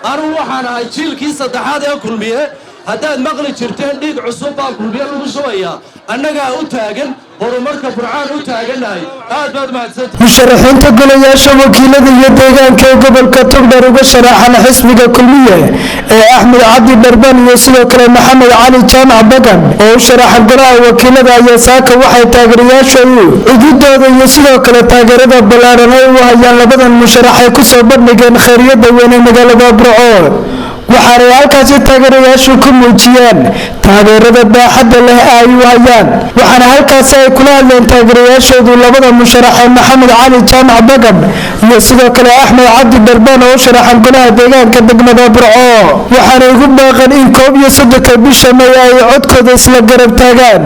Anugu waxaan ahay jiilkii saddexaad ee Kulmiye. Haddaad maqli jirteen dhiig cusub baa Kulmiye lagu shubayaa, annagaa u taagan horumarka Burcaan u taagannahay. Aad baad mahadsanta. Musharaxiinta golayaasha wakiilada iyo deegaanka ee gobolka Togdheer uga sharaxan xisbiga Kulmiye ee Axmed Cabdi Dharban iyo sidoo kale Maxamed Cali Jaamac Bagan oo u sharaxan golaha wakiilada ayaa saaka waxay taageerayaashoodu cududooda iyo sidoo kale taageerada ballaaran ay u hayaan labadan musharax ay kusoo bandhigeen khayriyada weyn ee magaalada Burco. Waxaanay halkaasi taageerayaashu ku muujiyeen taageerada baaxadda leh ay u hayaan, waxaana halkaasi ay kula hadleen taageerayaashoodu labada musharaxee Maxamed Cali Jaamac Bagan iyo sidoo kale Axmed Cabdi Darbaan oo u sharaxan golaha deegaanka degmada Burco. Waxaanay ugu baaqeen in 31-ka bisha May ay codkooda isla garab taagaan.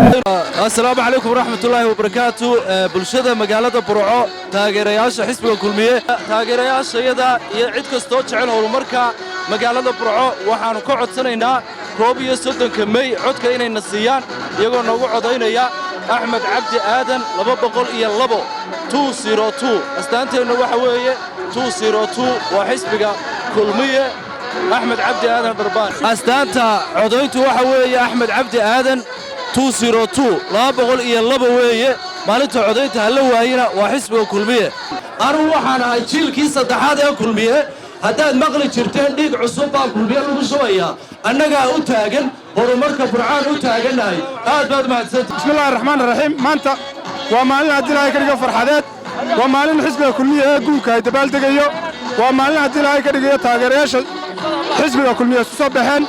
Assalaamu calaykum waraxmatullaahi wabarakaatu. Bulshada magaalada Burco, taageerayaasha xisbiga Kulmiye, taageerayaashayada iyo cid kastoo jecel horumarka magaalada Burco, waxaannu ka codsanaynaa 31-ka Mey codka inayna siiyaan, iyagoo noogu codaynaya Axmed Cabdi Aadan 202, 202. Astaanteennu waxa weeye 202, waa xisbiga Kulmiye, Axmed Cabdi Aadan Dharbaan. Astaanta codayntu waxa weeye Axmed Cabdi Aadan 202, 202 weeye. Maalinta codaynta ha la waayina, waa xisbiga Kulmiye. Anugu waxaan ahay jiilkii saddexaad ee Kulmiye. Haddaad maqli jirteen dhiig cusub baa Kulmiye lagu shubayaa, annagaa u taagan horumarka Burcaan u taagannahay. Aad baad mahadsanta. Bismillahi raxmaan raxiim. Maanta waa maalin haddii Ilaahay ka dhigo farxadeed, waa maalin xisbiga Kulmiye ee guurka ay dabaaldegayo, waa maalin haddii Ilaahay ka dhigayo taageerayaasha xisbiga Kulmiye isu soo baxeen.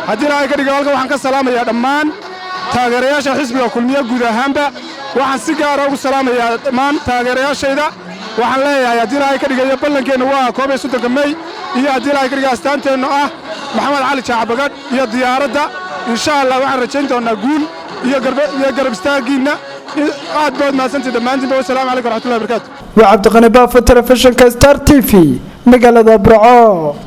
Haddii Ilaahay ka dhigayo, halkan waxaan ka salaamayaa dhammaan taageerayaasha xisbiga Kulmiye guud ahaanba. Waxaan si gaara ugu salaamayaa dhammaan taageerayaashayda. Waxaan leeyahay, haddii Ilaahay ka dhigayo, ballankeennu waa 31-ka Mey iyo haddii Ilaahay ka dhigayo astaanteennu ah Maxamed Cali Jaacabagadh iyo diyaaradda. Insha Allah waxaan rajayn doonnaa guul iyo garab istaaggiinna. Aad baad mahadsantii dhammaantiinba. Wasalaamu calaykum waraxmatullahi barakaatu. Waa Cabdiqani Baafo, telefishinka Star TV, magaalada Burco.